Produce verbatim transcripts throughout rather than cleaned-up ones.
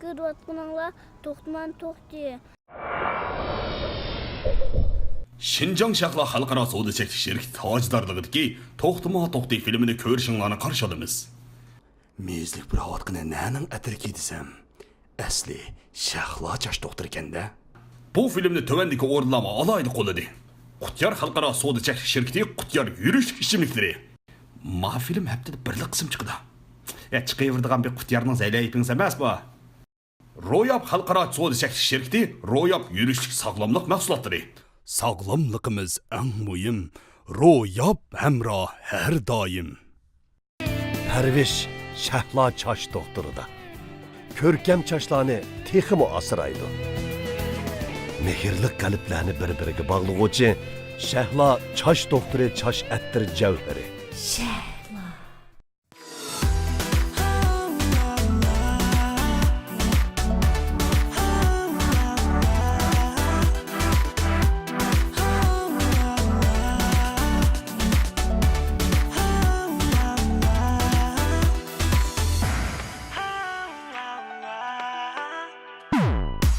كۆرۈۋاتقىنىڭلار توختىما توختى. شىنجاڭ شەھلا خەلقئارا سودا چەكلىك شىركىتى تاجدارلىقىدىكى توختىما توختى فىلىمىنى كۆرۈشۈڭلارنى قارشى ئالىمىز. مېيىزلىك پۇراۋاتقىنى نەنىڭ ئەتىرىكى دېسەم، ئەسلى شەھلا چاچ دوختۇرىكەن-دە. بۇ فىلىمنى تۆۋەندىكى ئورۇنلارمۇ ئالاھىدە قوللىدى. قۇتيار خەلقئارا سودا چەكلىك شىركىتى قۇتيار يۈرۈشلۈك ئىچىملىكلىرى. ما فىلىم ھەپتىدە بىرلا قىسىم چىقىدۇ. يا، چىقىۋېرىدىغان بىر قۇتيارنىڭ زەيلەيپىڭىز ئەمەس بۇ. روياپ خەلقئارا سودا چەكلىك شىركىتى روياپ يۈرۈشلۈك ساغلاملىق مەھسۇلاتلىرى. ساغلاملىقىمىز ئەڭ مۇھىم، روياپ ھەمراھ ھەر دائىم. پەرۋىش شەھلا چاچ دوختۇرىدا. كۆركەم چاچلارنى تېخىمۇ ئاسرايدۇ. مېھىرلىك قەلبلەرنى بىر-بىرىگە باغلىغۇچى شەھلا چاچ دوختۇرى چاچ ئەتىر جەۋھىرى. شەھلا.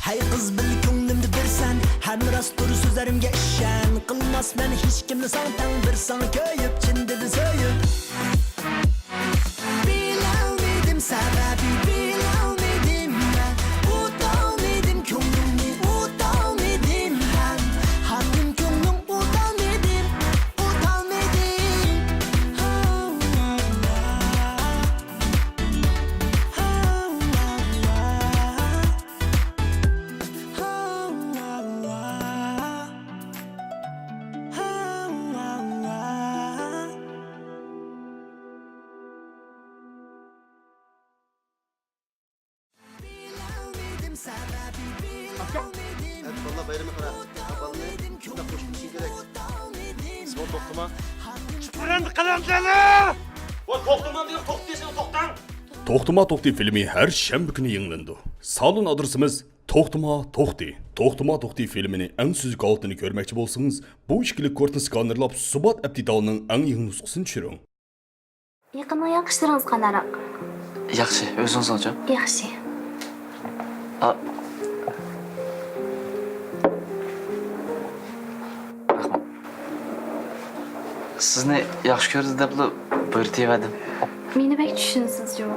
ھەي قىز، بىل كۆڭلۈمدە بىرسەن، ھەم راستتۇر سۆزلىرىمگە ئىشەن. قىلماسمەن ھېچكىمنى ساڭا تەڭ، بىر ساڭا كۆيۈپ، چىن دىلدىن سۆيۈپ. بىلەلمىدىم سەۋەبى، بىلەلمىدىم مەن. ئۇتالمىدىم كۆڭلۈڭنى، ئۇتالمىدىم ھەم. خانىم كۆڭلۈڭ ئۇتالمىدىم، ئۇتالمىدىم. ئەتە بالىلار بايرىمى قارا. بالىنى شۇنداق خوش كۆرۈشۈڭ كېرەك. سىمون توختىما. چىقىرىڭ قەلەملەرنى! ۋاي توختىما دېگەن، توختىسىڭ توختاڭ! توختىما توختى فىلىمى ھەر شەنبە كۈنى يېڭىلىنىدۇ. سالون ئادرېسىمىز توختىما توختى. توختىما توختى فىلىمىنى ئەڭ سۈزۈك ھالىتىنى كۆرمەكچى بولسىڭىز، بۇ ئىككىلىك كودنى سكانېرلاپ، سۇبات ئەپ دېتالىنىڭ ئەڭ يېڭى نۇسخىسىنى چۈشۈرۈڭ. يېقىننىڭ ياخشىلىرىڭىز قانداق؟ ياخشى، ئۆزىڭىزنىڭچۇ؟ ياخشى. ئا. رەھمەت. سىزنى ياخشى كۆردى دەپلا بۇيرۇتۇۋەردىم. مېنى بەك چۈشىنىسىز جۇمۇ.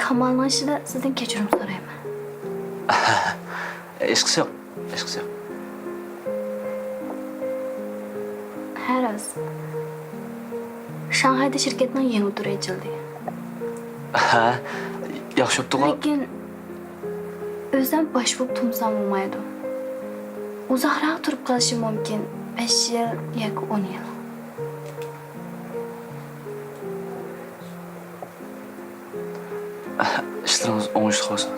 كامالنىڭ ئىشىدا سىزدىن كەچۈرۈم سورايمەن. ھېچقىسى يوق. ھېچقىسى يوق. ھە راست. شاڭخەيدە شىركەتنىڭ يېڭى تۈرى ئېچىلدى. ھە، ياخشى بوپتۇغۇ. لېكىن ئۆزۈم باش بولۇپ تۇرمىسام بولمايدۇ. ئۇزاقراق تۇرۇپ قېلىشىم مۇمكىن. بەش يىل ياكى ئون يىل. ئىشلىرىڭىز ئوڭۇشلۇق بولسۇن.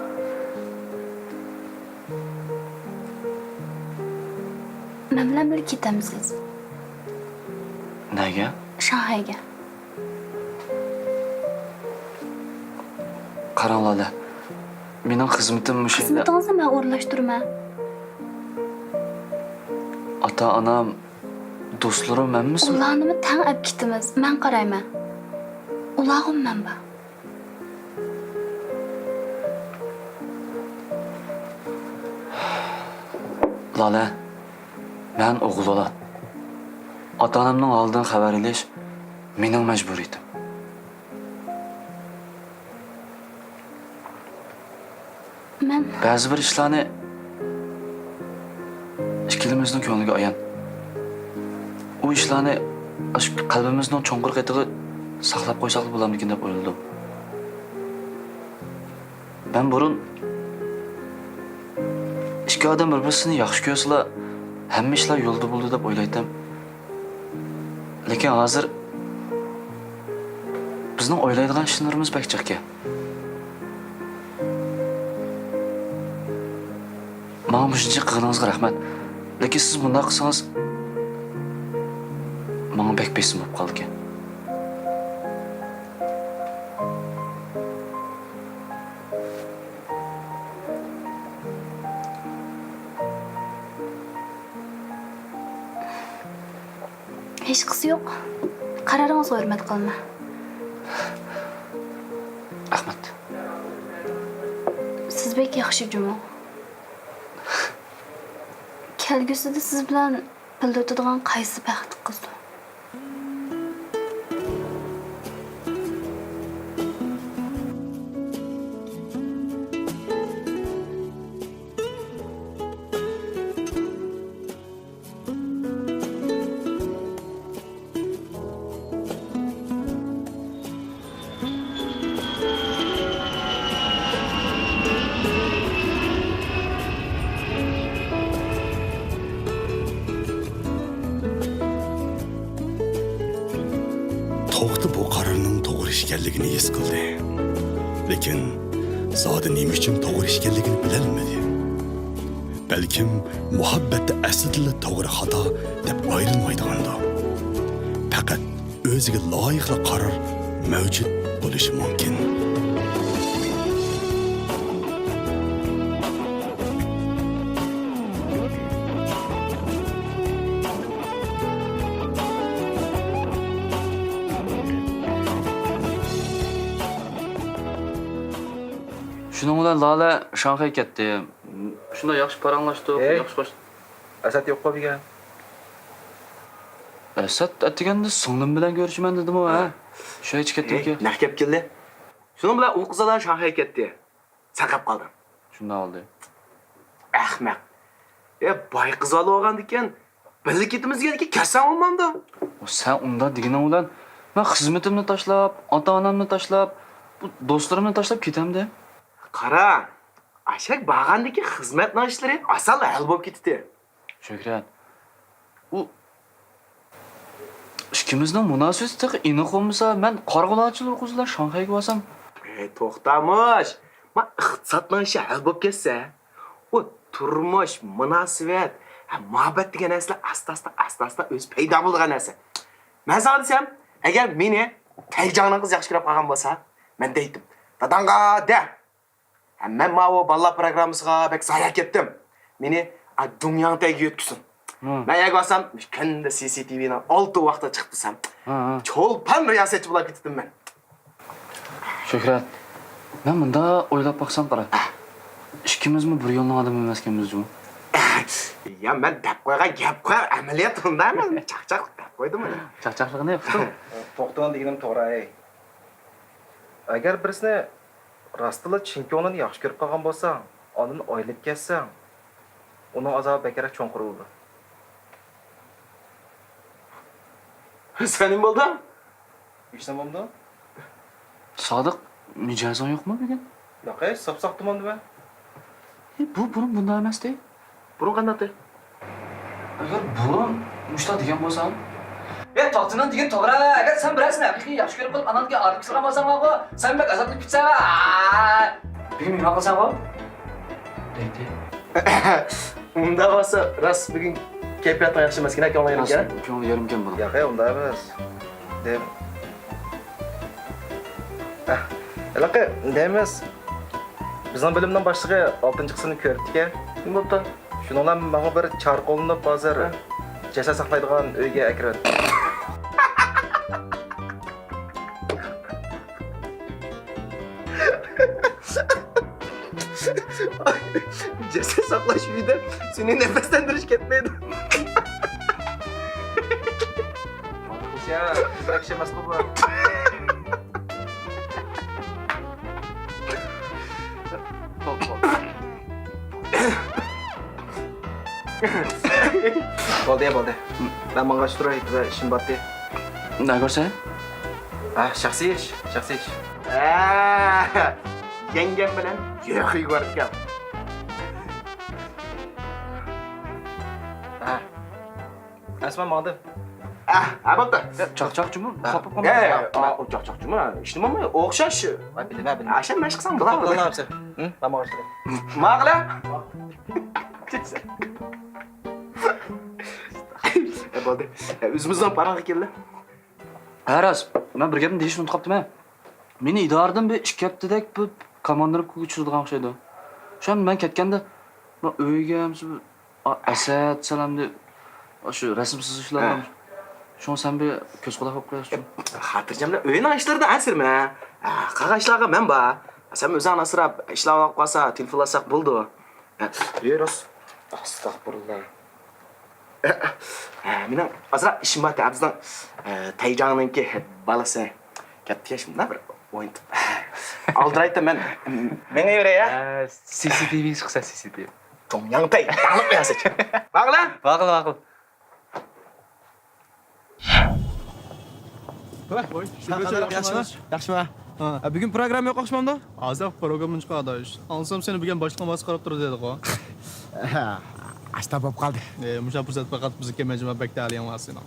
مەن بىلەن بىللە كېتەمسىز؟ نەگە؟ شاڭخەيگە. قاراڭ لالە، مېنىڭ خىزمىتىم مۇشۇ يەردە. خىزمىتىڭىزنى مەن ئورۇنلاشتۇرىمەن. ئاتا-ئانام، دوستلىرىم ھەممىسى. ئۇلارنىمۇ تەڭ ئەپ كېتىمىز، مەن قارايمەن. ئۇلارغىمۇ مەن بار. لالە، مەن ئوغۇل بالا. ئاتا-ئانامنىڭ ھالىدىن خەۋەر ئېلىش مېنىڭ مەجبۇرىيىتىم. مەن بەزى بىر ئىشلارنى ئىككىلىمىزنىڭ كۆڭلىگە ئايان. ئۇ ئىشلارنى ئاشۇ قەلبىمىزنىڭ چوڭقۇر قېتىغا ساقلاپ قويساقلا بولامدىكىن دەپ ئويلىدىم. مەن بۇرۇن، ئىككى ئادەم بىر-بىرسىنى ياخشى كۆرسىلا، ھەممە ئىشلار يولدا بولىدۇ دەپ ئويلايتتىم. لېكىن ھازىر بىزنىڭ ئويلايدىغان ئىشلىرىمىز بەك جىقكەن. ماڭا مۇشۇنچە قىلغىنىڭىزغا رەھمەت. لېكىن سىز بۇنداق قىلسىڭىز، ماڭا بەك بېسىم بولۇپ قالىدىكەن. ھېچقىسى يوق. قارارىڭىزغا ھۆرمەت قىلىمەن. بەك ياخشى جۇمۇ. كەلگۈسىدە سىز بىلەن بىللە ئۆتىدىغان قايسى بەختلىك قىزدۇ؟ توختى بۇ قارارنىڭ توغرا ئىكەنلىكىنى ھېس قىلدى. لېكىن زادى نېمە ئۈچۈن توغرا ئىكەنلىكىنى بىلەلمىدى. بەلكىم مۇھەببەتتە ئەسلىدىلا توغرا خاتا دەپ ئايرىلمايدىغاندۇ؟ پەقەت ئۆزىگە لايىقلا قارار مەۋجۇت بولۇشى مۇمكىن. شۇنىڭ بىلەن لالە شاڭخەي كەتتى. شۇنداق ياخشى پاراڭلاشتۇق، ھەي، ياخشى خوش. ئەسەت يوققۇ بۈگۈن؟ ئەسەت ئەتىگەندە سىڭلىم بىلەن كۆرۈشىمەن دېدىمۇ، ھە؟ شۇ ئىچىپ كەتتىمكى. ھەي، نەق كەپ كەلدى. شۇنىڭ بىلەن ئۇ قىزلار شاڭخەي كەتتى. سەن قېلىپ قالدىڭ. شۇنداق بولدى. ئەخمەق. ئە، باي قىز بالا بولغاندىكىن، بىللە كېتىمىز دېگەندىكىن كەتسەڭ بولمامدۇ؟ سەن ئۇنداق دېگىنىڭ بىلەن، مەن خىزمىتىمنى تاشلاپ، ئاتا-ئانامنى تاشلاپ، بۇ دوستلىرىمنى تاشلاپ كېتەمدە؟ قارا، ئاشەك بارغاندىكىن خىزمەتنىڭ ئىشلىرى ئاسانلا ھەل بولۇپ كېتىتى. شۆھرەت، ئۇ ئىككىمىزنىڭ مۇناسىۋىتى تېخى ئېنىق بولمىسا، مەن قارىغۇلارچىلىرى قىز بىلەن شاڭخەيگە بارسام. ئەي، توختامۇش! ما ئىقتىسادنىڭ ئىشى ھەل بولۇپ كەتسە، ئۇ تۇرمۇش، مۇناسىۋەت، ھە، مۇھەببەت دېگەن نەرسىلەر ئاستا-ئاستا، ئاستا-ئاستا ئۆزى پەيدا بولىدىغان نەرسە. مەن ساڭا دېسەم، ئەگەر مېنى تەيجاڭنىڭ قىزى ياخشى كۆرۈپ قالغان بولسا، مەن دەيتتىم، داداڭغا دە! ھە، مەن ماۋۇ بالىلار پروگراممىسىغا بەك زايە كەتتىم. مېنى، ئا، دۇڭياڭتەيگە يۆتكىسۇن. ھە. مەن ئەگەر بارسام، كۈندە سى سى تى ۋىنىڭ ئالتە ۋاقتىدا چىقىپ تۇرسام، ھە، ھە، چولپان رىياسەتچى بولاپ كېتىتتىم مەن. شۆھرەت، مەن مۇنداق ئويلاپ باقسام قارا. ھە. ئىككىمىزمۇ بىر يولنىڭ ئادىمى ئەمەسكەنمىز جۇمۇ. يا، مەن دەپ قويغان گەپ قويار، ئەمەلىيەت ئۇنداق ئەمەس. چاقچاقلىق دەپ قويدۇم مانا. چاقچاقلىقنى ئۇقتۇم. توختىغان دېگىنىم توغرا، ئەي. ئەگەر بىرسىنى راستتىنلا چىن كۆڭلىدىن ياخشى كۆرۈپ قالغان بولساڭ، ئاندىن ئايرىلىپ كەتسەڭ، ئۇنىڭ ئازابى بەكرەك چوڭقۇر بولىدۇ. سەن نېمە بولدۇڭ؟ ھېچنېمە بولمىدى. سادىق، مىجەزىڭ يوقمۇ بۈگۈن؟ ياق، ھەي، ساپساق تۇماندىم مەن. ھېي، بۇ بۇرۇن بۇنداق ئەمەستى. بۇرۇن قانداقتى؟ ئەگەر بۇرۇن مۇشۇنداق دېگەن بولسام. ئەي، توختىنىڭ دېگىنى توغرا. ئەگەر سەن بىرەرسىنى ھەقىقىي ياخشى كۆرۈپ قېلىپ، ئاناندىن كېيىن ئايرىلىپ كەتسەڭ بولساڭغۇ، سەن بەك ئازابلىنىپ كېتىسەن. ئا! بۈگۈن مېھمان قىلساڭغۇ؟ دەيتتى. ئۇنداق بولسا، راست بۈگۈن كەيپىياتىڭ ياخشى ئەمەسكەن، كۆڭلۈڭ يېرىمكەن. راست، كۆڭلۈڭ يېرىمكەن بۇنىڭ. ياق، ئۇنداق ئەمەس. دەيمەن. ئە، ھېلىقى دەيمىز. بىزنىڭ بۆلۈمنىڭ باشلىقى ئالتىنچى قىسىمنى كۆرۈپتىكەن. نېمە بوپتۇ؟ شۇنىڭ بىلەن ماڭا بىر چارە قوللىنىپ، ھازىر، ھە، جەسەت ساقلايدىغان ئۆيگە ئەكىرىۋەت. جەسەت ساقلاش ئۆيىدە سېنى نەپەسلەندۈرۈش كەتمەيدۇ. يا، بىزدەك ئىش ئەمەسقۇ بۇ. بولدى، بولدى. مەن ماڭغاچ تۇراي، بىزە ئىشىم بارتى. نەگە بارسەن؟ ھە، شەخسىي ئىش، شەخسىي ئىش. ھە، يەڭگەم بىلەن يۆخىگە بارىدىكەن. ھە. ئەسمە ماڭدى. ئە، ھە، بوپتۇ. چاقچاقچىمۇ؟ ھە. خاپا قالما. ئە، ئە، ئۇ چاقچاقچىمۇ؟ ھېچنېمىمۇ؟ ئوخشاش. ۋاي، بىلىمە، بىلىمە. ئاشۇ مەشىق قىلساڭ بولا. بولا، بولا، بولا. ھە، ماڭا ئوخشىدى. ماڭغىلە. ئە، بولدى. ئە، ئۆزىمىزنىڭ پاراڭغا كەلدى. ھە، راست. مەن بىر گەپنى دېيىشنى ئۇنتۇپ قاپتىمەن. مېنى ئىدارىدىن بىر ئىككى ھەپتىدەك بىر كوماندىركىغا چۈشۈرىدىغان ئوخشايدۇ. شۇڭا مەن كەتكەندە، مانا ئۆيگە ھەممىسى بىر، ئا، ئەسەت سالامدى، ئاشۇ رەسىم سىزىشلار. ھە. شۇڭا سەن بىر كۆز قۇلاق بولۇپ قويارسەن. خاتىرجەم، ئۆينىڭ ئىشلىرىدا ئەنسىرىمە. ھە، قالغان ئىشلارغا مەن بار. سەن ئۆزۈڭنى ئاسراپ، ئىشلار ۋاقىت قالسا، تېلېفونلاشساق بولىدۇ. ھە، يۈرۈس. ئەستەغپۇرۇللا. ھە، مېنىڭ ئازراق ئىشىم بار، بىزنىڭ، ئە، تەيجاڭنىڭكى بالىسى كەپتىكەن، شۇنداق بىر ئوينىتىپ. ئالدىرايتتىم مەن. مېڭىۋېرەي، ھە؟ ھە، سىسىتىۋى چىقسا، سىسىتىۋى. توڭياڭتەي، داڭلىق ياسىچ. ماقۇل، ھە؟ ماقۇل، ماقۇل. ۋاي، ۋاي، شۈكۈر، ياخشىمۇ؟ ياخشىمۇ؟ ھە. ئە، بۈگۈن پروگرامما يوق ئوخشىمامدۇ؟ ھازىر پروگرامما چىققان ئاداش. ئاڭلىسام سېنى بۈگۈن باشلىقىڭ ۋاسىتە قاراپ تۇرىدۇ دېدىغۇ. ھە، ئاشتا بولۇپ قالدى. ئە، مۇشۇ پۇرسەت پەقەت بىزگە كەلمەي جىما بەك تەلىيىڭ بار سېنىڭ.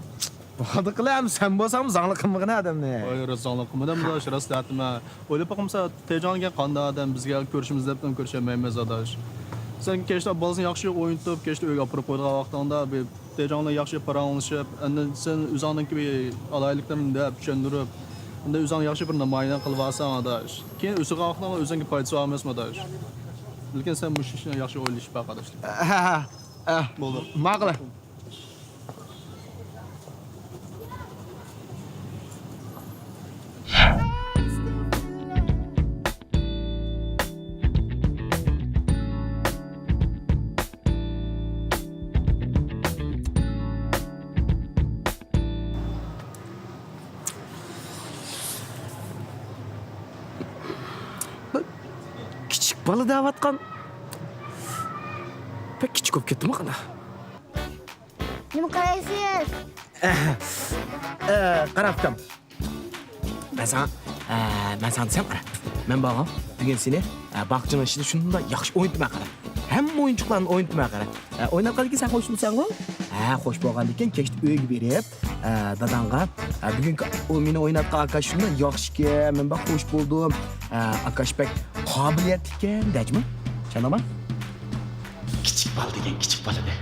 بولدى قىلە، ئەمدى سەن بولساڭمۇ زاڭلىق قىلمىغىن ئادەمنى. ۋاي، راست زاڭلىق قىلمىدىم ئاداش، راست دەتمە. ئويلاپ باقمىسا، تەيجاڭ دېگەن قانداق ئادەم، بىزگە كۆرۈشىمىز دەپتىمۇ كۆرۈشەلمەيمىز ئاداش. سەن كەچتە بالىسىنى ياخشى ئوينىتىپ، كەچتە ئۆيگە ئاپىرىپ قويىدىغان ۋاقتىڭدا بىر تەيجاڭ بىلەن ياخشى پاراڭلىشىپ، ئاندىن سەن ئۆزۈڭنىڭكى بىر ئالاھىدىلىكلىرىنى دەپ چۈشەندۈرۈپ، ئاندىن ئۆزۈڭنى ياخشى بىر نامايان قىلىۋالساڭ ئاداش. كېيىن ئۆسىدىغان ۋاقتىڭدا ئۆزۈڭگە پايدىسى بار ئەمەسمۇ ئاداش؟ لېكىن سەن مۇشۇ ئىشنى ياخشى ئويلىشىپ باق ئاداش. ھە، ھە، ھە. بولدى. ماقۇل. كىچىك بالا دەۋاتقان. بەك كىچىك بولۇپ كەتتىمۇ قانداق؟ نېمە قارايسىز؟ ئە، قاراپ تۇرۇڭ. مەن ساڭا، ئە، مەن ساڭا دېسەم قارا. مەن بارغۇ، بۈگۈن سېنى، ئە، باغچىنىڭ ئىچىدە شۇنداق ياخشى ئوينىتىمەن قارا. ھەممە ئويۇنچۇقلارنى ئوينىتىمەن قارا. ئە، ئويناپ قالدىكىن سەن خوش بولساڭغۇ. ھە، خوش بولغاندىكىن كەچتە ئۆيگە بېرىپ، ئە، داداڭغا، ئە، بۈگۈنكى ئۇ مېنى ئويناتقان ئاكاش شۇنداق ياخشىكەن، مەن بەك خوش بولدۇم. ئە، ئاكاش بەك قابىلىيەتلىككەن دەجمۇ. چۈشەندىڭما؟ كىچىك بالا دېگەن كىچىك بالا دە.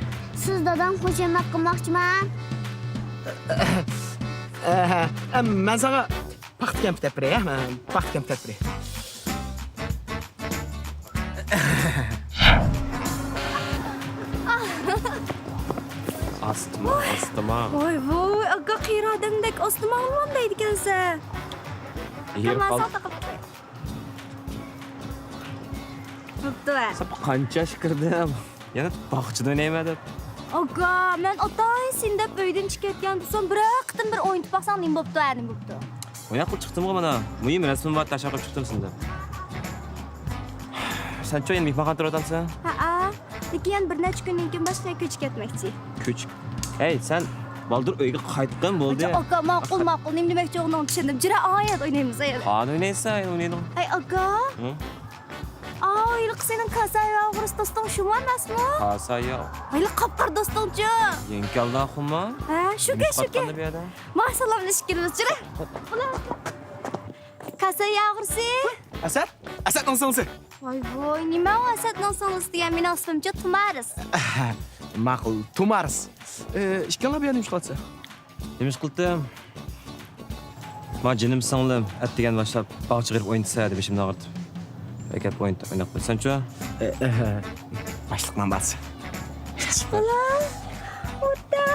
سىز دادام خۇشامەت قىلماقچىما؟ ئە، مەن ساڭا پاختا كەمپۈت ئەپ بېرەي، ھە؟ پاختا كەمپۈت ئەپ بېرەي. ئاستىما، ئاستىما. ۋاي، ۋاي، ئاكا، قېرى ئادەمدەك ئاستىما ئالغان دەيدىكەنسەن. ئېھىر قال. بوپتۇ، ھە. سەن قانچە ئىش كىردىم. يەنە باغچىدا ئوينايمەن دەپ. ئاكا، مەن ئاتايىن سېنى دەپ ئۆيدىن چىقىپ كەتكەن تۇرسام، بىرەر قېتىم بىر ئوينىتىپ باقساڭ نېمە بوپتۇ، ھە، نېمە بوپتۇ؟ ئويناپ قىلىپ چىقتىمغۇ مانا. مۇھىم رەسىمىم بار، تاشلاپ قويۇپ چىقتىم سېنى دەپ. سەنچۇ يەنە مېھمانخانىدا تۇرۇۋاتامسەن؟ ھەئە. لېكىن يەنە بىر نەچچە كۈندىن كېيىن باشقا كۆچۈپ كەتمەكچى. كۆچۈپ؟ ھەي، سەن بالدۇر ئۆيگە قايتقىن بولدى. ئاكا، ماقۇل، ماقۇل. نېمە دېمەكچى بولغىنىڭنى چۈشەندىم. جۈرە ئايەت ئوينايمىز، ئايەت. قانداق ئوينايسەن، ئايەت ئوينايدىغان؟ ئەي، ئاكا. ھە؟ ئاۋۇ ھېلىقى سېنىڭ كاسايا ئوغرىسى دوستۇڭ شۇمۇ ئەمەسمۇ؟ كاسايا. ھېلىقى قاپقارا دوستۇڭچۇ؟ يېڭى كەلدى ئاخۇمما. ھە، شۇكەن، شۇكەن. ما سالاملىشىپ كېلىمىز، جۈرە. كاسايا ئوغرىسى. ئەسەت؟ ئەسەتنىڭ سىڭلىسى. ۋاي ۋاي، نېمە ئۇ ئەسەتنىڭ سىڭلىسى دېگەن؟ مېنىڭ ئىسمىمچۇ تۇمارىس. ماقۇل، تۇمارىس. ئىككىڭلار بۇ يەردە نېمە ئىش قىلاتسىز؟ نېمە ئىش قىلدىم؟ ما جېنىم سىڭلىم، ئەتىگەن باشلاپ باغچىغا بېرىپ ئوينىتىسەن دەپ بېشىمنى ئاغرىتىپ. ئەكەپ ئوينىتىپ، ئويناپ قويسانچۇ؟ باشلىقنىڭ بالىسى. بالا، ئوتا.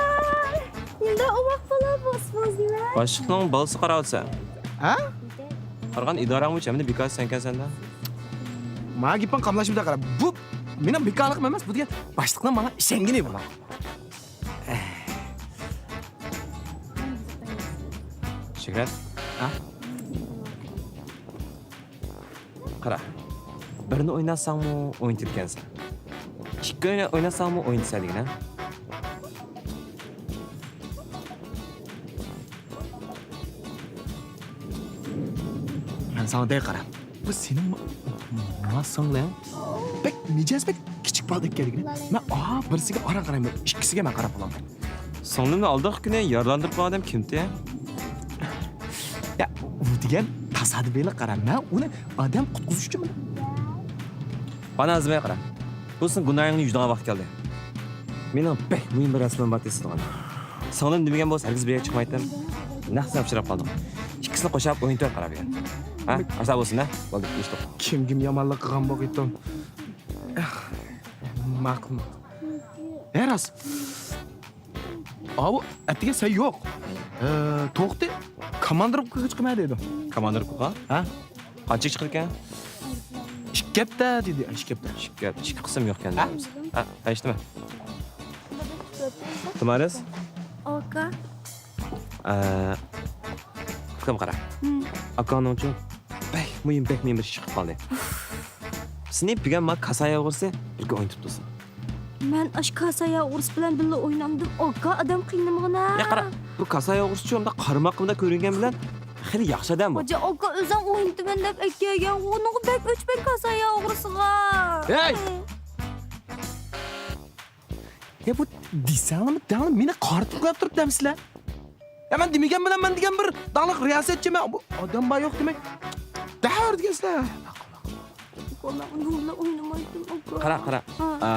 نېمىدە ئوماق بالا بولسا بولسىلا. باشلىقنىڭ بالىسى قاراۋاتسەن. ھە؟ قارىغان ئىدارەڭ بويىچە ھەممىنى بىكار سەنكەن سەندە. ماڭا گېپىڭ قاملاشمىدى قارا. بۇ مېنىڭ بىكارلىقىم ئەمەس، بۇ دېگەن باشلىقنىڭ ماڭا ئىشەنگىنى بۇ. شۆھرەت. ھە؟ قارا، بىرنى ئويناتساڭمۇ ئوينىتىدىكەنسەن. ئىككى ئوينا-، ئويناتساڭمۇ ئوينىتىسەن دېگىنە. مەن ساڭا دەي قارا. بۇ سېنىڭ ما-، ما سىڭلىڭ. بەك مىجەز بەك كىچىك بالىدەك ئىكەنلىكىنى. مەن ئا بىرسىگە ئاران قارايمەن، ئىككىسىگە مەن قاراپ بولامەن. سىڭلىمنى ئالدىنقى كۈنى يارىلاندۇرۇپ قويغان ئادەم كىمتى؟ يا، ئۇ دېگەن تاسادىپىيلىق قارا. مەن ئۇنى ئادەم قۇتقۇزۇش ئۈچۈن. بانا ئەزمەي قارا. بۇ سېنىڭ گۇناھىڭنى يۇيىدىغان ۋاقىت كەلدى. مېنىڭ بەك مۇھىم بىر رەسىمىم بار تېسىلغان. سىڭلىم دېمىگەن بولسا ھەرگىز بۇ يەرگە چىقمايتتىم. نەق سەن ئۇچراپ قالدىڭ. ئىككىسىنى قوشاپ ئوينىتىۋەت قارا بۇ يەردە. ھە؟ ئاشۇنداق بولسۇن ھە؟ بولدى، ئىش توق. كىمگىمۇ يامانلىق قىلغان بولغىيتتىم. ماقۇل، ماقۇل. ھە راست. ئاۋۇ ئەتىگەن سەن يوق. ئە، توختى، كوماندىروپكىغا چىقىمەن دەيدۇ. كوماندىروپكىغا؟ ھە؟ قانچىگە چىقىدىكەن؟ گەپتە دېدى، ئىش گەپتە. ئىش گەپ، ئىككى قىسىم يوق ئىكەن. ھە؟ ھە، ئەشتىمە. تۇمارىس؟ ئاكا. ئە، ئۇكام قارا. ھىم. ئاكاڭنىڭچۇ بەك مۇھىم، بەك مۇھىم بىر ئىش چىقىپ قالدى. سېنى بۈگۈن ما كاسايا ئوغرىسى بىرگە ئوينىتىپ تۇرسۇن. مەن ئاش كاسايا ئوغرىسى بىلەن بىللە ئوينامدىم. ئاكا، ئادەم قىينىمىغىنا. يا قارا، بۇ كاسايا ئوغرىسىچۇ ئۇنداق قارىماققىمدا كۆرۈنگەن بىلەن خېلى ياخشى ئادەم بۇ. خوجا ئاكا، ئۆزۈڭ ئوينىتىمەن دەپ ئەكەلگەن. ئۇنىڭغا بەك ئۆچمەن كاسايا ئوغرىسىغا. ھەي! يا بۇ دېسەڭلىمۇ دەڭلا مېنى قارىتىپ قويۇپ تۇرۇپ دەمسىلەر؟ يا مەن دېمىگەن بىلەن مەن دېگەن بىر داڭلىق رىياسەتچىمەن. بۇ ئادەم بار يوق دېمەك. دەۋر دېگەنسىلەر. ئۇنىڭ بىلەن ئوينىمايتتىم، ئاكا. قارا، قارا. ھە. ئا،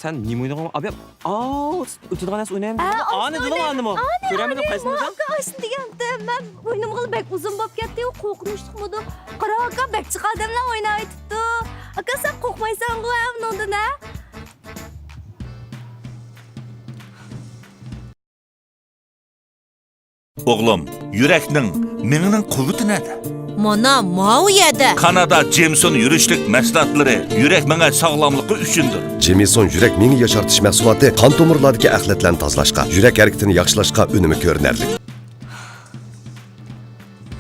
سەن نېمە ئوينىغان؟ ئابىيام. ئاۋۇ، ئۆتىدىغان نەرسە ئوينايمىز. ھە، ئانى دېدىڭ، ئانىمۇ؟ ئانى، كۆرەمدىم ئانى، قايسىنى دېسەڭ. ئاكا، ئاشۇنى دېگەنتىم. مەن ئوينىمىغىلى بەك ئۇزۇن بولۇپ كەتتى. قورقۇنچلۇقمىدۇ؟ قارا، ئاكا، بەك جىق ئادەملەر ئويناۋېتىپتۇ. ئاكا، سەن قورقمايسەنغۇ، ھە، ئۇنىڭدىن، ھە؟ ئوغلۇم، يۈرەكنىڭ، مېڭىنىڭ قۇۋۋىتى نەدە؟ مانا، ماۋۇ يەردە. كانادا جېمسون يۈرۈشلۈك مەھسۇلاتلىرى يۈرەك مېڭە ساغلاملىقى ئۈچۈندۇر. جېمسون يۈرەك مېڭە ياشارتىش مەھسۇلاتى قان تومۇرلاردىكى ئەخلەتلەرنى تازىلاشقا، يۈرەك ھەرىكىتىنى ياخشىلاشقا ئۈنۈمى كۆرۈنەرلىك.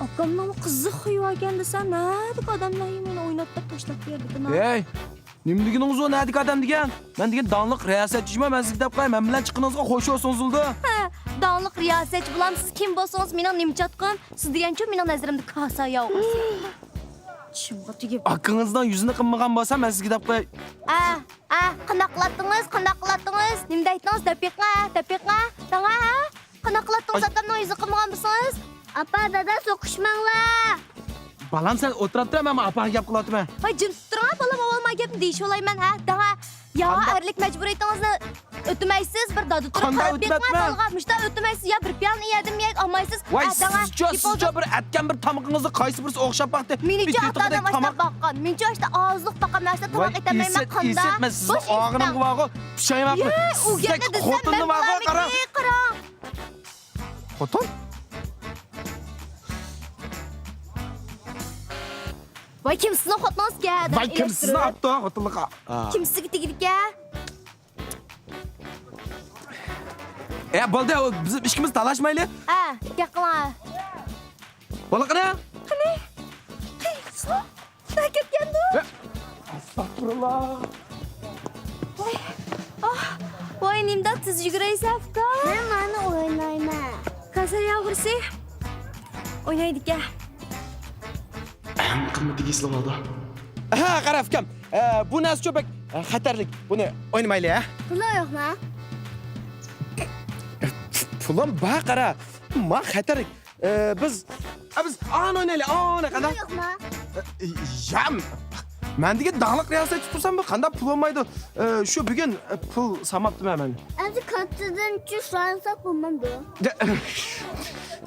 ئاكامنىڭ قىزىق خۇيى باركەن دېسە، نەدىكى ئادەملەر مېنى ئويناتتۇرۇپ تاشلاپ بېرىدىكەن. ھەي! نېمە دېگىنىڭىز ئۇ، نەدىكى ئادەم دېگەن؟ مەن دېگەن داڭلىق رىياسەتچىمۇ، مەن سىزگە دەپ قوياي، مەن بىلەن چىققىنىڭىزغا خوش بولسىڭىز بولىدۇ. ھە، داڭلىق رىياسەتچى بولام، سىز كىم بولسىڭىز مېنىڭ نېمە چاتىقىم؟ سىز دېگەنچۇ مېنىڭ نەزىرىمدە كاسايا ئوغرىسى. چىشىمغا تېگىپ. ئاكىڭىزنىڭ يۈزىنى قىلمىغان بولسا، مەن سىزگە دەپ قوياي. ئە، ئە، قانداق قىلاتتىڭىز، قانداق قىلاتتىڭىز؟ نېمە دەيتتىڭىز؟ دەپ بېقىڭ، دەپ بېقىڭ. دەڭە، ھە؟ قانداق قىلاتتىڭىز، ئاي. ئاكامنىڭ يۈزىنى قىلمىغان بولسىڭىز؟ ئاپا، دادا، سوقۇشماڭلار. بالام، سەن ئولتۇراپ تۇر، مەن ئاپاغا گەپ قىلىۋاتىمەن. ۋاي، جىم تۇرۇڭ، بالام، ئاۋۋال ما گەپنى دېيىشىۋالايمەن، ھە، داڭا. يا، قانداق؟ ئەرلىك مەجبۇرىيىتىڭىزنى ئۆتىمەيسىز، بىر دادا تۇرۇپ قانداق قاراپ بېقىڭ ئۆتمەپمەن؟ بالىغا. مۇشتا ئۆتمەيسىز، يا بىر پىيالىنى يەدىم يەپ ئالمايسىز. ۋاي، ھە، داڭا، سىزچۇ، سىزچۇ بىر ئەتكەن بىر تامىقىڭىزنى قايسى بىرسى ئوخشاپ باقتى؟ مېنىچۇ بىر ئاتا-ئانام تېتىقىدەك ئاشۇنداق تاماق. باققان. مېنىچۇ ئاشتا ئازلىق باققان، مەن ئاشتا تاماق ئېتەلمەيمەن، قاندا؟ ئېسىت، مەن سىزنىڭ ئاغرىنىڭغا بارغۇ، پۇشايمان قىلىپ. يە، ئۇ گەپنى دېسەم، خوتۇننى مەن بارغۇ، قارا. بىلەرمىدى، قارا. خوتۇن؟ ۋاي، كىم سىزنىڭ خوتۇنىڭىز ئىكەن؟ ۋاي، كىم سىزنى ئاپتۇ خوتۇنلۇققا؟ كىم سىزگە تېگىدىكەن؟ ئە، بولدى، بىز ئىككىمىز تالاشمايلى. ھە، گەپ قىلىڭ. بولدى قېنى. قېنى؟ قېنى؟ نەگە كەتكەندۇ؟ ئەستەغپۇرۇللا. ۋاي، ئاھ، ۋاي، نېمىنداق تېز يۈگۈرەيسەن، ئۇكا؟ مەن مانا ئوينايمەن. كاسايا ئوغرىسى ئوينايدىكەن. ئەڭ قىممىتى ئېسىلىۋالدى. ھە، قارا، ئۇكام. ئە، بۇ نەرسىچۇ بەك، ئە، خەتەرلىك. بۇنى ئوينىمايلى، ھە؟ پۇلۇڭ يوقمۇ؟ پۇلۇم بار، قارا. ما خەتەرلىك. ئە، بىز، ئە، بىز ئانى ئوينايلى، ئانى، قانداق؟ پۇلۇڭ يوقمۇ؟ ئە، يا، مەن دېگەن داڭلىق رىياسەتچى تۇرسام، بۇ قانداق پۇل بولمايدۇ؟ ئە، شۇ بۈگۈن، ئە، پۇل سانماپتىمەن مەن. ئەمدى كارتىدىن چۈش سانىساق بولمامدۇ؟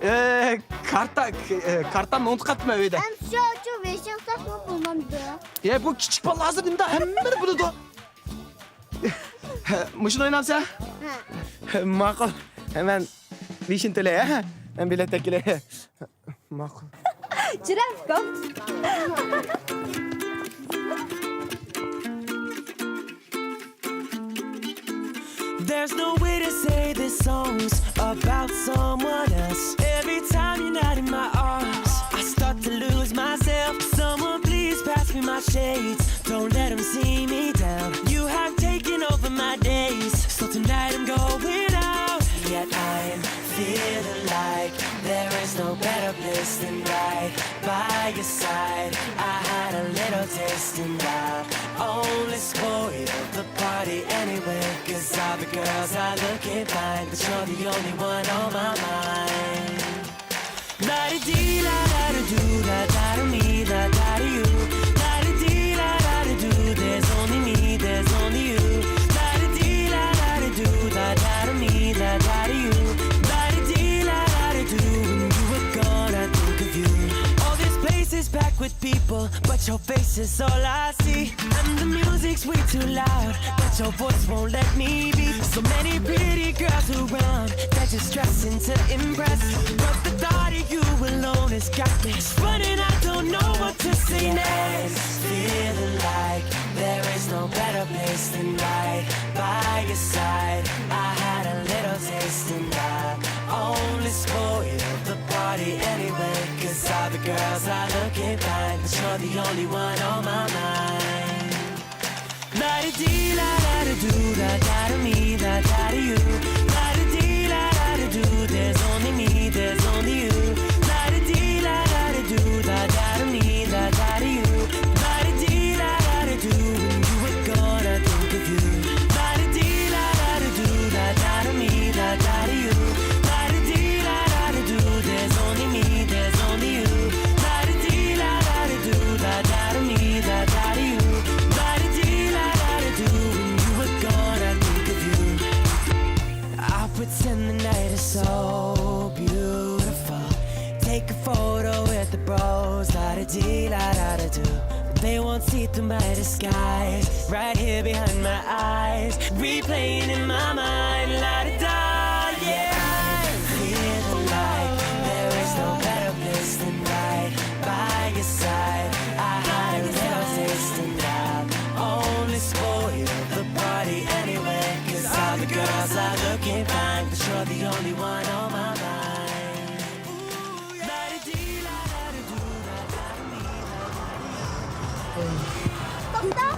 ئە، كارتا، ئە، كارتامنى ئۇنتۇپ قاپتىمەن ئۆيدە. ئەمدى شۇ، شۇ بېشىڭ ساقلاپ بولمامدۇ؟ ئە، بۇ كىچىك بالىلار ھازىر نېمىدە ھەممىنى بىلىدۇ. مۇشۇنى ئوينامسەن؟ ھە. ماقۇل. مەن بېشىنى تۆلەي، ھە؟ مەن بېلەت تەككىلى. ماقۇل. جىرەپكام. There's no way to say this song's about someone else. Every time you're not in my arms, I start to lose myself. Someone please pass me my shades. Don't let 'em see me down. You have taken over my days. So tonight I'm going out. Yet I'm feeling like there is no better place than right by your side. I had a little taste and I only spoiled the party anyway. 'Cause all the girls are looking fine, but you're the only one on my mind. La-di-dee, la-da-da-doo, la-da-da-mee, la-da-da-you. La-di-dee, la-da-da-doo, there's only me, there's only you. La-di-dee, la-da-da-doo, la-da-da-mee, la-da-da-you. La-di-dee, la-da-da-doo, when you were gone, I think of you. All these places packed with people. But your face is all I see, and the music's way too loud. But your voice won't let me be. So many pretty girls around, they're just dressing to impress. But the thought of you alone has got me spinning. I don't know what to say next. Feeling like there is no better place than right by your side. I had a little taste and I only spoiled the party anyway. 'Cause all the girls are looking fine, but you're the only one on my mind. La-da-dee, la-da-da-doo, da-da-da-me, da-da-da-you. La-da-dee, la-da-da-doo, there's only me, there's only you. La-da-dee, la-da-da-doo, da-da-da-me, da-da-da-you. La-da-dee, la-da-da-doo, when you were gone, I think of you. La-da-dee, la-da-da-doo, da-da-da-me, da-da-da-you. La-da-dee, la-da-da-doo, there's only me, there's only you. La-da-dee, la-da-da-doo, da-da-da-me, da-da-da-you. La-da-dee, la-da-da-doo, when you were gone, I think of you. I'll pretend the night is so beautiful. Take a photo with the bros, la-da-dee, la-da-da-doo. They won't see through my disguise, right here behind my eyes. Replaying in my mind, la-da-da, yeah. Feeling like there is no better place than right by your side. I had a little taste and I only spoiled the party anyway. 'Cause all the girls are looking fine, but you're the only one on my mind. Ooh, yeah. La-da-dee, la-da-da-doo, la-da-da-me. توختا.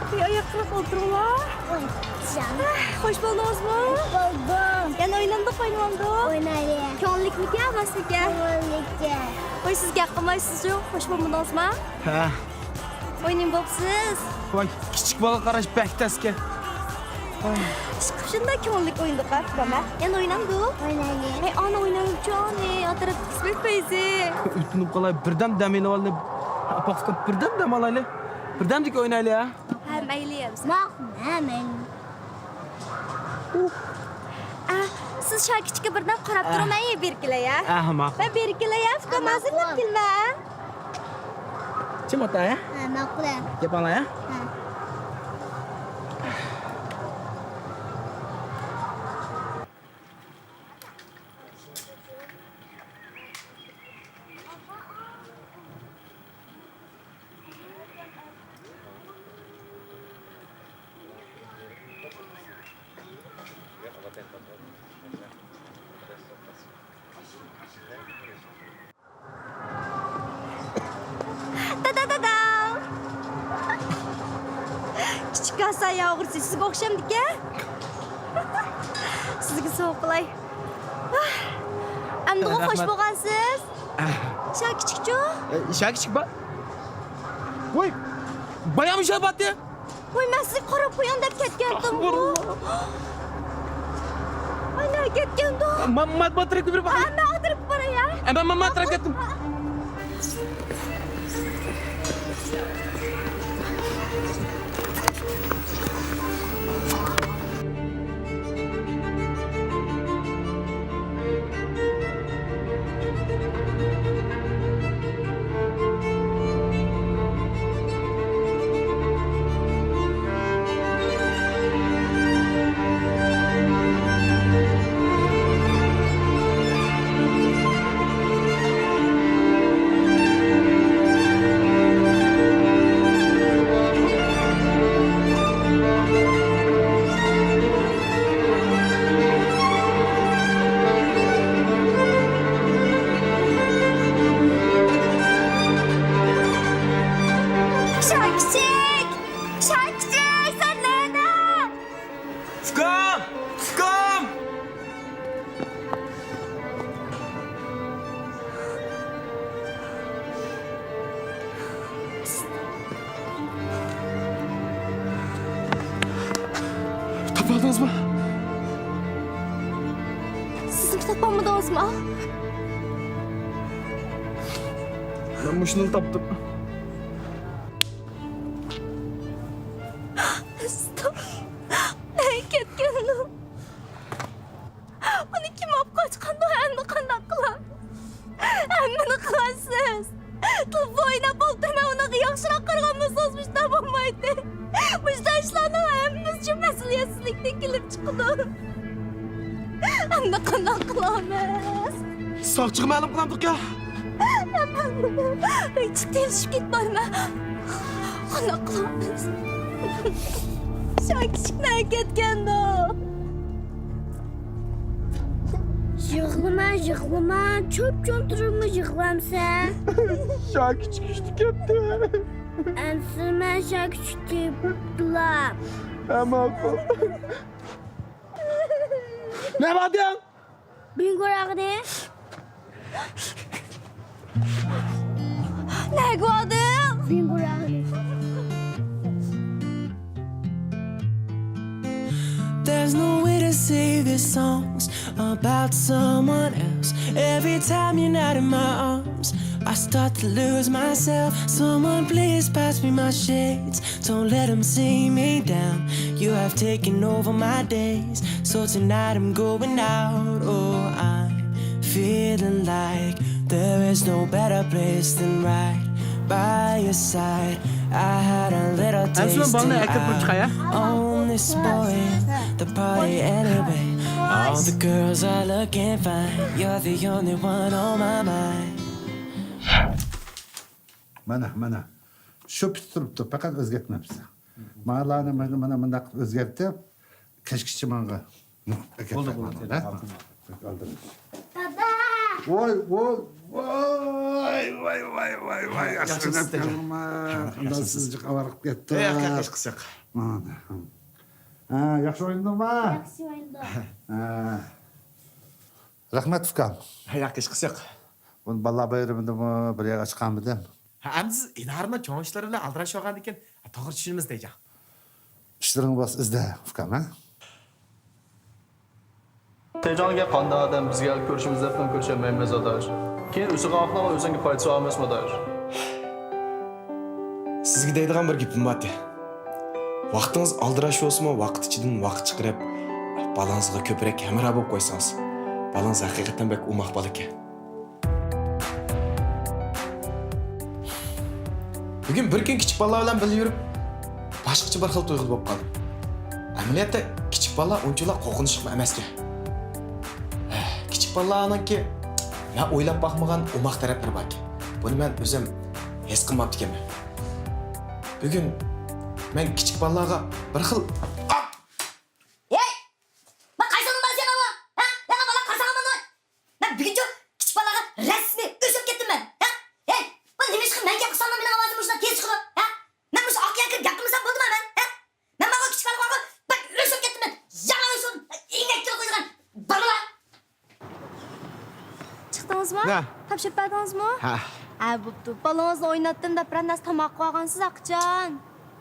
بىر ئاياققا ئولتۇرۇڭلار. ئوي، جان. خوش بولدىڭىزمۇ؟ خوش بولدۇم. يەنە ئوينامدۇق، ئوينىمامدۇق؟ ئوينايلى. كۆڭۈللۈكمىكەن، ئەمەسمىكەن؟ كۆڭۈللۈككەن. قوي، سىز گەپ قىلمايسىزچۇ؟ خوش بولمىدىڭىزما؟ ھە. ئوينىمۇ بوپسىز؟ ۋاي، كىچىك بالىغا قاراش بەك تەسكەن. ئىشقىلىپ شۇنداق كۆڭۈللۈك ئوينىدۇق، ئۇكام، ھە؟ يەنە ئوينامدۇق؟ ئوينايلى. ھەي، ئانا ئوينايلىچۇ، ئانا، ئاتراپتا قىسمەت پەيزى. ئۆتۈنۈپ قالاي، بىردەم دەم ئېلىۋالايلى. ئاپا، ئۇكام، بىردەم دەم ئالايلى. بىردەمدىكىن ئوينايلى، ھە؟ ھە، مەيلى، يەمسە. ماقۇل، ھە، مەيلى. ئە، سىز شۇ كىچىككە بىردەم قاراپ تۇرۇڭ، مەن بېرىپ كېلەي، ھە؟ ئەھ، ماقۇل. مەن بېرىپ كېلەي، ھە؟ ئۇكام، ھازىرلاپ كېلىمەن، ھە؟ چىم ئاتا، ھە؟ ھە، ماقۇل، ھە. گەپ ئاڭلا، ھە؟ ھە. دادا، دادا! كىچىك كاسا ياغۇرسى سىزگە ئوخشامدىكەن؟ سىزگە سوۋغا قىلاي. ئەمدىغۇ خوش بولغانسىز. شۇ كىچىكچۇ؟ شۇ كىچىك با. ۋوي، بايام ئىشلەپ باتتى. ۋوي، مەن سىزگە قاراپ قويۇڭ دەپ كەتكەنتىمغۇ. ۋاي، نەگە كەتكەندۇ؟ ما، ما، ما تەرەپكە بېرىپ باقاي. ھە، مەن ئۇ تەرەپكە باراي، ھە. ئە، مەن، مەن، مەن تەرەپكە كەتتىم. شاكىچىك! شاكىچىك، سەن نەدە؟ ئۇكام! ئۇكام! تاپالدىڭىزمۇ؟ سىزمۇ تاپالمىدىڭىزمۇ؟ مەن مۇشۇنى تاپتىم. نەگە كەتكەندۇ؟ ئۇنى كىم ئاپ قاچقاندۇ؟ ئەمدى قانداق قىلامىز؟ ھەممىنى قىلارسىز. تۆكۈلۈپ چىقىدۇ. ئەمدى قانداق قىلىمىز؟ ساقچىغا مەلۇم قىلامدۇق يا؟ ھېچ تېلىشىپ كەتمەيمەن. قانداق قىلىمىز؟ شاكىچىك نەگە كەتكەندۇ؟ يىغلىما، يىغلىما، چوپ-چوڭ تۇرۇپمۇ يىغلامسەن؟ شاكىچىك ئۈچتە كەتتى. ئەمسىز مەن شاكىچىك تېپىپلا. ھە، ماقۇل. نېمە دېدىڭ؟ بىڭگو راغىنى. نەگە باردىڭ؟ بىڭگو راغىنى. There's no way to save your songs about someone else. Every time you're not in my arms, I start to lose myself. Someone please pass me my shades. Don't let 'em see me down. You have taken over my days. So tonight I'm going out. Oh, I'm feeling like there is no better place than right by your side. I had a little taste and I'm only spoiling the party anyway. All the girls are looking fine. You're the only one on my mind. مانا، مانا. شۇ پىت تۇرۇپتۇ، پەقەت ئۆزگەرتمەپسەن. ماڭىلارنى مانا، مانا مۇنداق قىلىپ ئۆزگەرتىپ، كەچكىچە ماڭا. بولدى، بولدى، تېخى ئالدىم. دادا! ۋاي، ۋاي، ۋاي، ۋاي، ۋاي، ۋاي، ۋاي، ياخشى ئەسلىمەپ قىلدىڭىز، قالدىڭما؟ ياخشى، قانداق سىز جىق ئاۋارە قىلىپ كەتتى. ياق، ياق، ھېچقىسى يوق. مانا. ھە، ياخشى ئوينىدىڭما؟ ياخشى ئوينىدىم. ھە. رەھمەت، ئۇكام. ھە، ياق، ھېچقىسى يوق. بۇنى بالىلار بايرىمىدىمۇ بىر يەرگە ئاچىقالمىدىم. ھە، ئەمدى سىز ئىدارىنىڭ چوڭ ئىشلىرى بىلەن ئالدىراش بولغاندىكىن، ھە، توغرا چۈشىنىمىز دەيجان. ئىشلىرىڭ بولسا ئىزدە، ئۇكام، ھە؟ تېجاڭگە قانداق ئادەم بىزگە كۆرۈشىمىز دەپمۇ كۆرۈشەلمەيمىز، ئاداش. كېيىن ئۆسىدىغان ئاقلارغا ئۆسۈڭگە پايدىسى بار ئەمەسمۇ، ئاداش؟ سىزگە دەيدىغان بىر گېپىم بار ئىدى. ۋاقتىڭىز ئالدىراش بولسىمۇ، ۋاقىت ئىچىدىن ۋاقىت چىقىرىپ، بالىڭىزغا كۆپرەك ھەمراھ بولۇپ قويسىڭىز. بالىڭىز ھەقىقەتەن بەك ئوماق بالا ئىكەن. بۈگۈن بىر كۈن كىچىك بالىلار بىلەن بىللە يۈرۈپ، باشقىچە بىر خىل تۇيغۇدا بولۇپ قالدىم. ئەمەلىيەتتە كىچىك بالىلار ئۇنچىۋالا قورقۇنچلۇقمۇ ئەمەسكەن. كىچىك بالىلارنىڭكى مەن ئويلاپ باقمىغان ئوماق تەرەپلىرى باركەن. بۇنى مەن ئۆزۈم ھېس قىلماپتىكەنمەن. بۈگۈن مەن كىچىك بالىلارغا بىر خىل، ھەي! مانا قايسىڭ بار سېنىڭ؟ ھە؟ يانا بالا قارىساڭ مانا. مەن بۈگۈنچۇ كىچىك بالىلارغا رەسمىي ئۆچۈرۈپ كەتتىم مەن. ھە؟ ھەي! مانا نېمە ئىشقا مەن گەپ قىلساملا مېنىڭ ئاۋازىم مۇشۇنداق تېز چىقىدۇ؟ ھە؟ مەن مۇشۇ ئاق يەرگە كىرىپ گەپ قىلمىسام بولدىما مەن؟ ھە؟ مەن ماڭا كىچىك بالىلارغا بەك ئۆچۈرۈپ كەتتىم مەن. يامان ئۆچۈردۈم. ئىنەككە قويىدىغان بالىلار. چىقتىڭىزمۇ؟ نە؟ تاپشۇرۇپ بەردىڭىزمۇ؟ ھە. ھە، بوپتۇ. بالىڭىزنى ئويناتتىم دەپ بىرەر نەرسە تاماق قىلىۋالغانسىز ئاقىجان.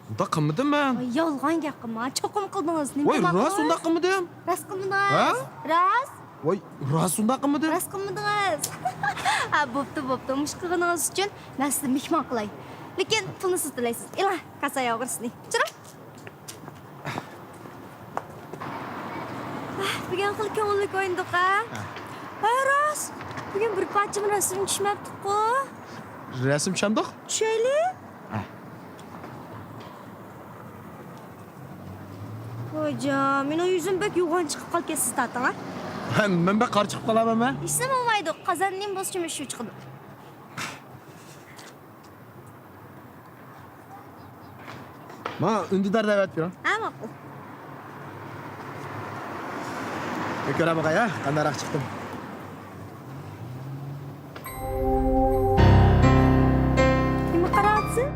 ئۇنداق قىلمىدىم مەن. ۋاي، يالغان گەپ قىلما. چوقۇم قىلدىڭىز. نېمە ۋاي، تاماق راست قىلدىڭىز؟ ئۇنداق قىلمىدىم. راست قىلمىدىڭىز؟ ھە؟ راست؟ ۋاي، راست ئۇنداق قىلمىدىم. راست قىلمىدىڭىز. ھە، بوپتۇ، بوپتۇ. مۇشۇ قىلغىنىڭىز ئۈچۈن مەن سىزنى مېھمان قىلاي. لېكىن پۇلنى سىز تۆلەيسىز. ئېلىڭ، كاسا ئاياغ ئۇرۇسىنى. چىرىڭ. ئاھ، بۈگۈن خېلى كۆڭۈللۈك ئوينىدۇق، ھە؟ ھە. ھە، راست. بۈگۈن بىر پارچىمۇ رەسىم چۈشمەپتۇققۇ. رەسىم چۈشەمدۇق؟ چۈشەيلى. ھە. ۋايجان، مېنىڭ يۈزۈم بەك يوغان چىقىپ قالىدىكەن، سىز تارتىڭ، ھە؟ ھە، مەن بەك قارا چىقىپ قالامەنمۇ؟ ھېچنېمە بولمايدۇ، قازان نېمە بولسا شۇ چىقىدۇ. ماڭا ئۈندىدار دەۋەت بېرىڭ. ھە، ماقۇل. كۆرە باقاي، ھە، قانداقراق چىقتىم. نېمە قاراۋاتىسەن؟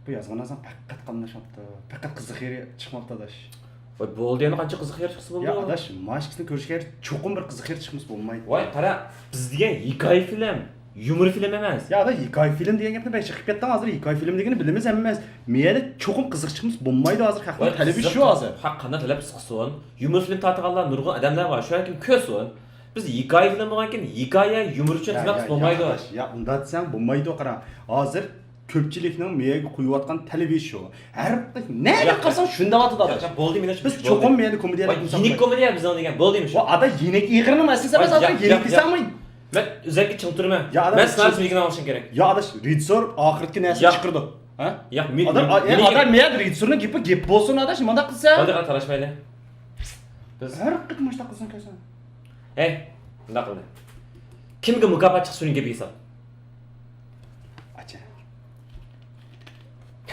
بۇ يازغان نەرسەڭ پەقەت قاملاشماپتۇ. پەقەت قىزىق يېرى چىقماپتۇ، ئاداش. ۋاي، بولدى، يەنە قانچە قىزىق يېرى چىقسا بولىدۇ؟ يا، ئاداش، مانا ئىككىسىنى كۆرۈشكە چوقۇم بىر قىزىق يېرى چىقمىسا بولمايدۇ. ۋاي، قارا، بىز دېگەن ھېكايە فىلىم، يۇمۇر فىلىم ئەمەس. يا، ئاداش، ھېكايە فىلىم دېگەن گەپنى بەك جىق قىلىپ كەتتىڭ ھازىر. ھېكايە فىلىم دېگىنى بىلىمىز ھەممىمىز. مۇ يەردە چوقۇم قىزىق چىقمىسا بولمايدۇ ھازىر. خەقنىڭ تەلىپى شۇ ھازىر. خەق قانداق تەلەپ چىقسۇن؟ يۇمۇر فىلىم تارتىدىغانلار نۇرغۇن ئادەملەر بار، شۇ ھەركىم كۆرسۇن. بىز ھېكايە فىلىم بولغانكىن، ھېكايە، يۇمۇر ئۈچۈن خىزمەت قىلسا بولمايدۇ. يا، ئۇنداق دېسەڭ بولمايدۇ، قارا. ھازىر كۆپچىلىكنىڭ مېيەگە قويۇۋاتقان تەلىپى شۇ. ھەر نەگە قارىساڭ شۇنداق ئاتىدۇ، ئاداش. بولدى، مېنىڭ بىز چوقۇم مېيەدە كومېدىيە قىلساق يېنىك كومېدىيە بىزنىڭ دېگەن، بولدى شۇ. ئاداش، يېنىك ئېغىرنىڭ ئەسلىسى ئەمەس، ھازىر يېنىك دېسەڭمۇ. مەن ئۆزەككە چىڭ تۇرىمەن. يا ئاداش، مەن سىلەرنى بىلگىنى ئاڭلىشىم كېرەك. يا ئاداش، رېژىسسور ئاخىرقى نەرسىنى ياق. چىقىرىدۇ. ھە؟ ياق، مېنى، ئاداش، مېنى، ئا-، ئە، مېنى ئاداش، مېنى مەن رېژىسسورنىڭ گېپى گەپ بولسۇن، ئاداش، مۇنداق قىلسا. بولدى، تالاشمايلى. بىز ھەر قېتىم مۇشۇنداق قىلساڭ كۆرسەڭ. ھەي، مۇنداق قىلدى. كىمگە مۇكاپات چىقسا، شۇنىڭ گېپى ھېساب. ئاچا.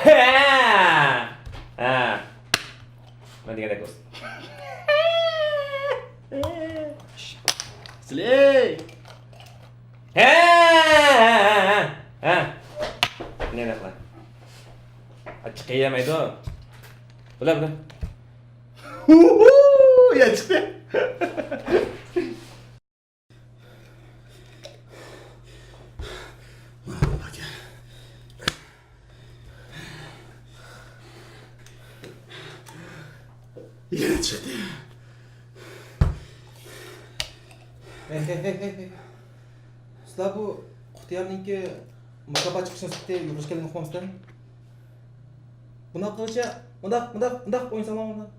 ھە! ھە! مەن دېگەندەك بولسۇن. سىلەي! ھە! ھە! ھە! ھە! ھە! نېمە قىلاي؟ ئاچچىق يېمەيدۇ. بۇلار، بۇلار. يا چىقتى. يەنە چىقتى. ھەي، ھەي، ھەي، ھەي، ھەي. سىلەر بۇ قۇتىيارنىڭكى مۇكاپات چىقىشىنى سۈپىتى يۇقىرى كەلگەن ئۇقمامسىلەر؟ بۇنداق قىلغۇچە، مۇنداق، مۇنداق، مۇنداق ئوينىساڭلار مۇنداق.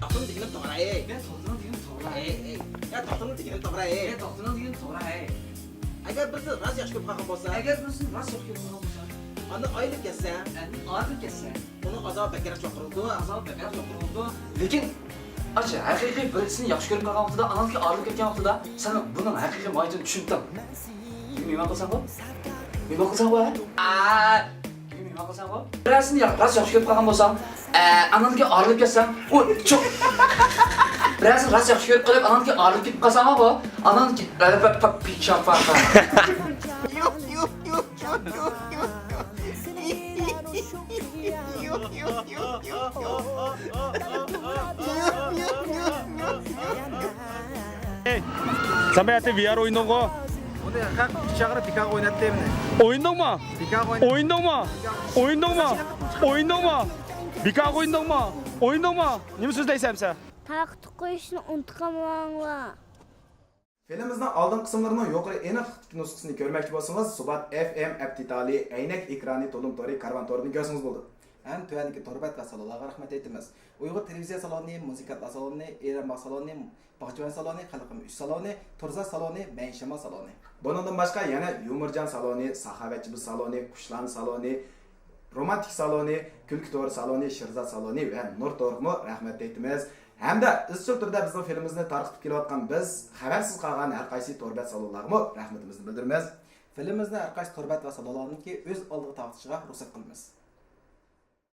توختىما دېگىنىم توغرا، ئەي. مەن توختىنىڭ دېگىنى توغرا. ئەي، ئەي. يا توختىنىڭ دېگىنى توغرا، ئەي. مەن توختىنىڭ دېگىنى توغرا، ئەي. ئەگەر بىرسى راست ياخشى كۆرۈپ قالغان بولسا. ئەگەر بىرسى راست ياخشى كۆرۈپ قالغان بولسا. ئاندىن ئايرىلىپ كەتسە. ئاندىن ئايرىلىپ كەتسە. ئۇنىڭ ئازابى بەكرەك چوڭقۇر بولىدۇ. ئازابى بەكرەك چوڭقۇر بولىدۇ. لېكىن، ئاچا، ھەقىقىي بىرسىنى ياخشى كۆرۈپ قالغان ۋاقتىدا، ئاناندىكى ئايرىلىپ كەتكەن ۋاقتىدا، سەن بۇنىڭ ھەقىقىي ماھىيىتىنى چۈشىنىپتىڭ. مېنى مېھمان قىلساڭغۇ؟ مېھمان قىلساڭغۇ، ھە؟ ئا، مېنى مېھمان قىلساڭغۇ؟ بىرەرسىنى يا-، راست ياخشى كۆرۈپ قالغان بولساڭ، ئە، ئاناندىكى ئايرىلىپ كەتسەڭ، ئۇ چوق-، بىرەرسىنى راست ياخشى كۆرۈپ قېلىپ، ئاناندىكى ئايرىلىپ كېتىپ قالساڭغۇ، ئاناندىكى، ئە، پە-، پە-، پىچاق پا-، پا-. سەن بۇ يەردە ۋى ئار ئوينىدىڭغۇ؟ بۇنى خەق چاغىرىپ بىكارغا ئويناتتى بۇنى. ئوينىدىڭمۇ؟ بىكارغا ئويناتتى. ئوينىدىڭمۇ؟ ئوينىدىڭمۇ؟ ئوينىدىڭمۇ؟ بىكارغا ئوينىدىڭمۇ؟ ئوينىدىڭمۇ؟ نېمە سۆزلەيسەن سەن؟ تارقىتىپ قويۇشنى ئۇنتۇپ قالماڭلار. فىلىمىمىزنىڭ ئالدىنقى قىسىملىرىنىڭ يۇقىرى ئېنىق نۇسخىسىنى كۆرمەكچى بولسىڭىز، سۇبات ئېف ئېم ئەپ دېتالى، ئەينەك ئېكرانى، تولۇم تورى، كارۋان تورىدىن كۆرسىڭىز بولىدۇ. ھەم تۆۋەندىكى تور بەت ۋە سالونلارغا رەھمەت ئېيتىمىز. ئۇيغۇر تېلېۋىزىيە سالونى، مۇزىكانتلار سالونى، ئېرەن باغ سالونى، باغچىۋەن سالونى، خەلقىم ئۈچ سالونى، تورزا سالونى، مەيىن شامال سالونى. بۇنىڭدىن باشقا يەنە يۇمۇرجان سالونى، ساخاۋەتچى بىز سالونى، قۇشلان سالونى، رومانتىك سالونى، كۈلكە تورى سالونى، شىرزات سالونى ۋە نۇر تورىغىمۇ رەھمەت ئېيتىمىز. ھەمدە ئىزچىل تۈردە بىزنىڭ فىلىمىمىزنى تارقىتىپ كېلىۋاتقان بىز خەۋەرسىز قالغان ھەر قايسى تور بەت سالونلارغىمۇ رەھمىتىمىزنى بىلدۈرىمىز. فىلىمىمىزنى ھەر قايسى تور بەت ۋە سالونلارنىڭكى ئۆز ئالدىغا تارقىتىشىغا رۇخسەت قىلىمىز.